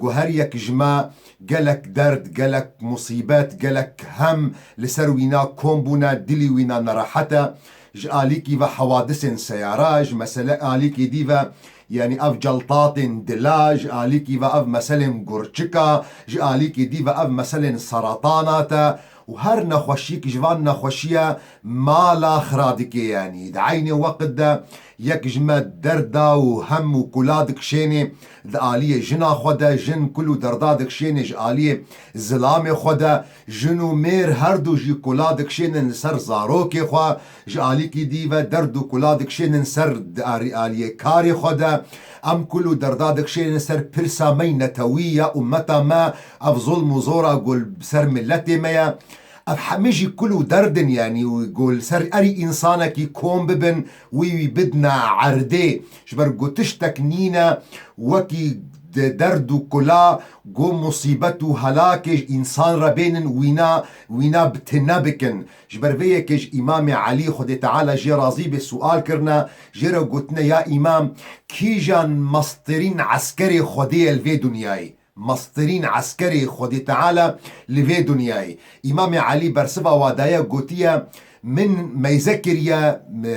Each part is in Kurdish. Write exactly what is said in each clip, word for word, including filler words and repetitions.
Ku her yek ji me gelek derd, gelek musîbet, gelek hem li ser wîna kom bûne, dilî wîna nerehet e. Ji alîkî ve hewadisên seyara, ji mesele alîkî dî ve, yanî ev celtatên dila, ji alîkî ve ev meselên gurçika, ji alîkî dî ve ev meselên seretana te û her nexweşiyek ji van nexweşiye mala xira dike, yanî di eynê weqt de yek ji me derda û hem û kula dikişênê, di aliyê jina xwe de, jin kul û derda dikişênê ji aliyê zilamê xwe de, jin û mêr her du jî kula dikişênin li ser zarokê xwe, ji alîkî dî ve derd û kula dikişênin ser di arî-, aliyê karê xwe de, em kul û derda dikişênin ser pirsa me yî netewî ya ummeta me, ev zulm û zora ku li ser miletê me ye. Ev hemî jî kul û derd in, yanî, û ku li ser erî însanekî kom bibin, wî wî bidine erdê. Ji ber ku tiştek nîne wekî de-, derd û kula, ku musîbet û helakê ji însan re bênin, wîna, wîna bi tine bikin. Ji ber vê yekê ji Îmamê Elî, Xwedê Teala jê razî bê, sual kirine, jê re gotine, ya Îmam, kîjan mestirîn eskerê Xwedê ye li vê dinyayê? Mestirîn eskerê Xwedê Teala li vê dinyayê. Îmamê Elî bersiva wa daye, gotiye, min meyze kiriye, mi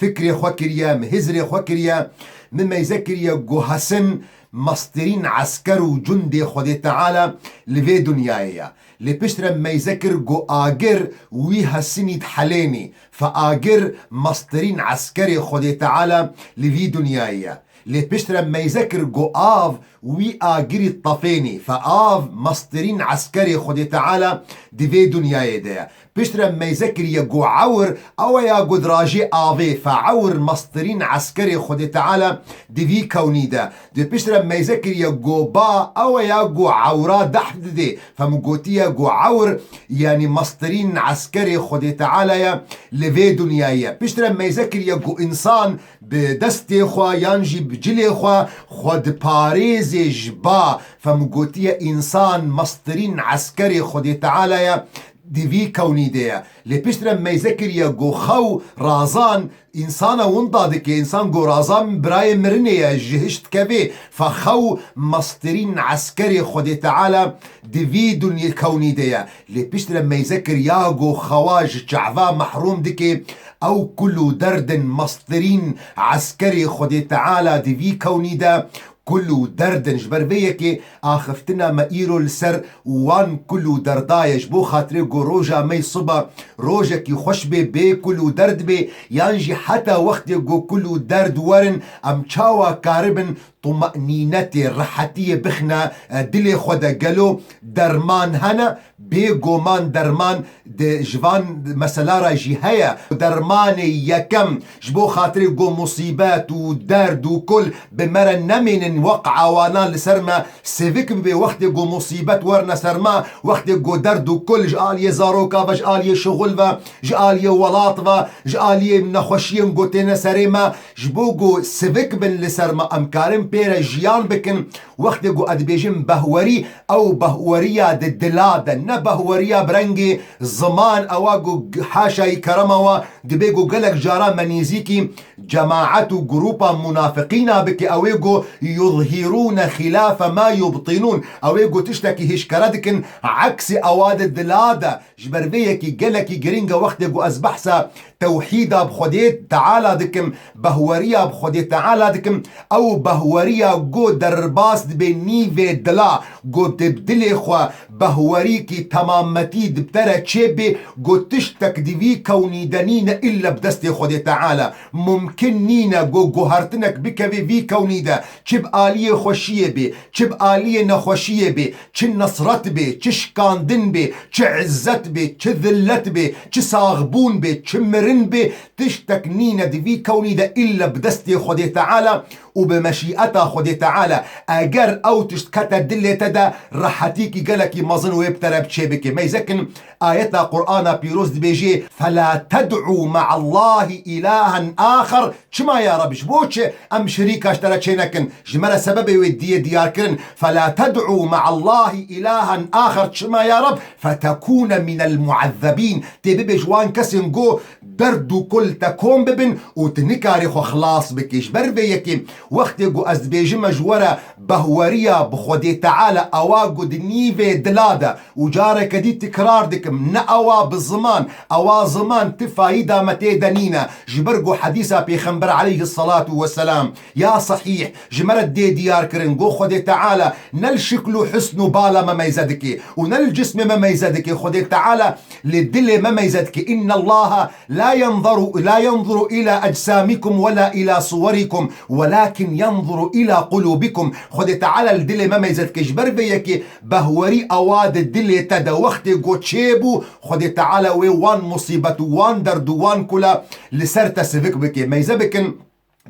fikrê xwe kiriye, mi hizrê xwe kiriye, min meyze kiriye ku hesin mestirîn esker û cundê Xwedê Teala li vê dinyayê ye. Lê piştre meyze kir ku agir wî hesinî dihelênî. Fe agir mestirîn eskerê Xwedê Teala li vî dinyayê ye. Lê piştre meyze kir ku av wî agirî tefênî. Fe av mestirîn eskerê Xwedê Teala di vê dinyayê de ye. Piştre meyze kiriye ku ewr, ew e ya ku dirajê avê. Fe ewr mestirîn eskerê Xwedê Teala di vî kewnî de. Di piştre meyze kiriye ku ba, ew e ya ku ewra dehf didê. Fe min gotiye ku ewr, yanî mestirîn eskerê Xwedê Teala ye li vê dinyayê ye. Piştre meyze kiriye ku însan bi destê xwe yan jî bi cilê xwe xwe diparêzê ji ba. Fe min gotiye însan mestirîn eskerê Xwedê Teala ye di vî kewnî de ye. Lê piştre meyze kiriye ku xew razan însana winda dike, însan ku razan birayê mirinê ye, ji hiş dikevê. Fe xew mestirîn eskerê Xwedê Teala di vî dinyê kewnî de ye. Lê piştre meyze kir ya ku xewa ji çava mehrûm dike, ew kul û derdin mestirîn eskerê Xwedê Teala di vî kewnî de kul û derdin. Ji ber vê yekê axiftina me îro li ser wan kul û derda ye. Ji bo xatirê ku roja me yî sibe rojekî xweş bê, bê kul û derd bê, yan jî heta wextê ku kul û derd werin, em çawa karibin tumenînetê, rehetiyê bixine, e, dilê xwe de? Gelo derman hene? Bêgoman derman di ji van mesela re jî heye. Dermanê yekem ji bo xatirê ku musîbet û derd û kul bi me re nemênin, weq'a wana li ser me sivik bibe. Wextê ku musîbet werine ser me, wextê ku derd û kul ji aliyê zaroka ve, ji aliyê şixul ve, ji aliyê welat ve, ji aliyê nexweşiyên ku têne serê me, ji bo ku sivik bin li ser me, em karin pê re jiyan bikin. Wextê ku ez dibêjim behwerî, ew behweriya di dila de, ne behweriya bi rengê ziman, ewa ku g-, haşayî kerema wa, dibê ku gelek cara me nêzîkî cemaet û grûpa munafiqîna bike, ew ê ku yuzhîrûne xîlafe ma yubtînûn, ew ê ku tiştekî hişkere dikin, eksê ewa di dila de. Ji ber vê yekê gelekî giring e wextê ku ez behsa tewhîda bi Xwedê Teala dikim, behweriya bi Xwedê Teala dikim, ew behweriya ku derbas dibe nîvê dila, ku di dilê xwe behwerîkî temametî di te re çêbê, ku tiştek di vî kewnî de nîne îlle bi destê Xwedê Teala. Mumkin nîne ku guhertinek bikeve vî kewnî de, çi bi aliyê xweşiyê bê, çi bi aliyê nexweşiyê bê, çi nesret bê, çi şikandin bê, çi izzet bê, çi zillet bê, çi saxbûn bê, çi mirin bê, tiştek nîne di vî kewnî de îlle bi destê Xwedê Teala û bi meşîeta Xwedê Teala. Eger ew tişt kete dilê te de, rehetîkî gelekî mezin wê bi te re bi çê bike. Meyzekin ayeta Qur'ana pîroz dibêjê, "Fela ted'û me'allahî îlahen axer." Çima ya Reb? Ji bo çi em şirîka ji te re çênekin? Ji me re sebebê wê diyê diyar kirin. "Fela ted'û me'allahî îlahen axer." Çima ya Reb? "Fetekûne minel muezzebîn." Tê bibe ji wan kesên ku derd û kul te kom bibin û tu nikarî xwe xilas bikî. Ji ber vê yekê Wextê ku ez dibêjime ji we re behweriya bi Xwedê Teala, ewa ku di nîvê dila de, û careke dî tikrar dikim, ne ewa bi ziman, ewa ziman ti fayîda me tê de nîne, ji ber ku hedîsa Pêxember aleyhisselatu vesselam ya sehîh ji me re dê diyar kirin, ku Xwedê Teala ne li şikl û husn û bala me meyze dike û ne li cismê me meyze dike. Xwedê Teala li dilê me meyze dike. Înne Allaha la yenzeru, la yenzuru îlâ ecsâmikum we lâ îlâ suwerikum welâkin yenzuru îlâ qulûbikum. Xwedê Teala li dilê me meyze dike. Ji ber vê yekê behwerî ewa di dilê te de wextê ku çêbû, Xwedê Teala wê wan musîbet û wan derd û wan kula li ser te sivik bike. Meyze bikin.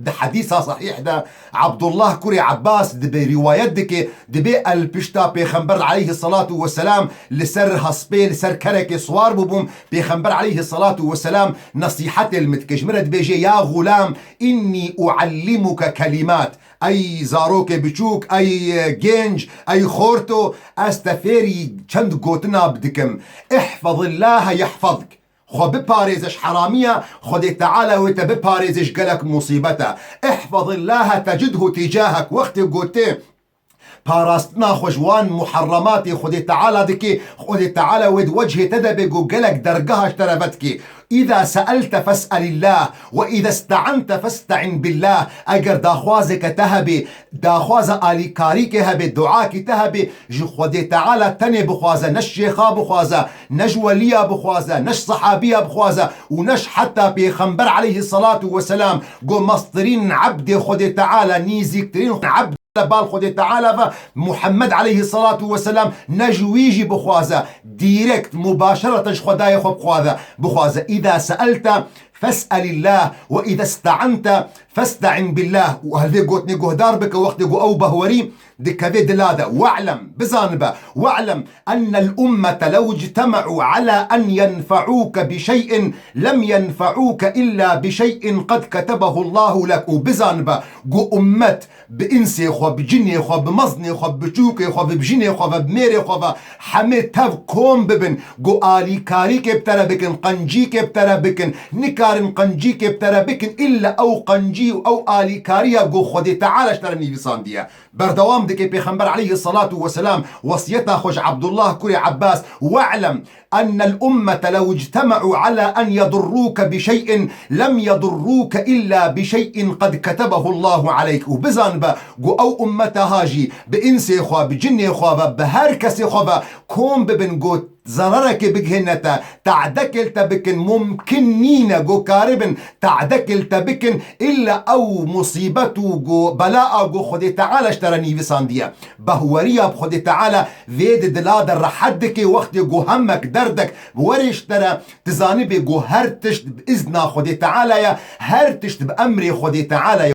Di hedîsa sehîh de Abdullah kurê Ebbas dibe rîwayet dike, dibê el pişta Pêxember aleyhisselatu vesselam li ser hespê, li ser kerekê siwar bûbûm. Pêxember aleyhisselatu vesselam nesîhetê li min dike. Ji min re dibêje, ya xulam, innî uallimuke kelimat. Ey zarokê biçûk, ey, e, genc, ey xorto, ez te fêrî çend gotina bidikim. Ihfazillaha yahfazk. Xwe biparêze ji heramiya, Xwedê Teala wê te biparêze ji gelek musîbeta. Ihfazillaha tecidhu tîcahek. Wextê ku tu parastina xwe ji wan muherrematê Xwedê Teala dikî, Xwedê Teala wê di wechê te de bê ku gelek dergeha ji te re vedikî. Îza seelte fes'elillah we îza ste'ente feste'in billah. Eger daxwazeke te hebê, daxwaza alîkarîkê hebê, duakî te hebê, ji Xwedê Teala tenê bixwaze, ne ji şêxa bixwaze, ne ji weliya bixwaze, ne ji sehabiya bixwaze û ne ji heta Pêxember aleyhisselatu vesselam, ku mestirîn ebdê Xwedê Teala, nîzîktirîn ebd li bal Xwedê Teala ve Muhammed aleyhisselatu vesselam, ne ji wî jî bixwaze, direkt, mubaşereten ji Xwedayê xwe bixwaze, bixwaze. Îza seelte fes'elillah we îza ste'ente feste'in billah. Û hevê gotinê guhdar bike, wextê ku ew behwerî dikeve dila de. We'lem, bizanibe, we'lem ennel ummete lew ictema'u ala en yenfe'ûke bi şey'in lem yenfe'ûke illa bi şey'in qed ketebehu Allahu lek. Û bizanibe ku ummet bi insê xwe, bi cinê xwe, bi meznê xwe, bi biçûkê xwe, bi bijinê xwe ve, bi mêrê xwe ve, hemê tev kom bibin, ku alîkarîkê bi te re bikin, qencîkê bi te re bikin, nikarin qencîkê bi te re bikin, îlla ew qencî û ew alîkariya ku Xwedê Teala ji te re nivîsandiye. Berdewam dike Pêxember aleyhisselatu vesselam wesiyeta xwe ji Abdullah kurê Ebbas, we'lem ennel ummete lew ictema'u ala en yedurrûke bi şey'in lem yedurrûke illa bi şey'in qed ketebehu Allahu aleyk. Û bizanibe ku ew ummeta ha jî bi insê xwe, bi cinê xwe ve, bi her kesê xwe ve kom bibin ku zerarekê bigihîne te, tadekê li te bikin, mumkin nîne ku karibin tadekê li te bikin, îlla ew musîbet û ku bela a ku Xwedê Teala ji te re nivîsandiye. Behweriya bi Xwedê Teala vê di dila de rehet dike, wextê ku hemek derdek bi werê ji te re, tu zanibê ku her tişt bi izna Xwedê Teala ye, her tişt bi emrê Xwedê Teala ye.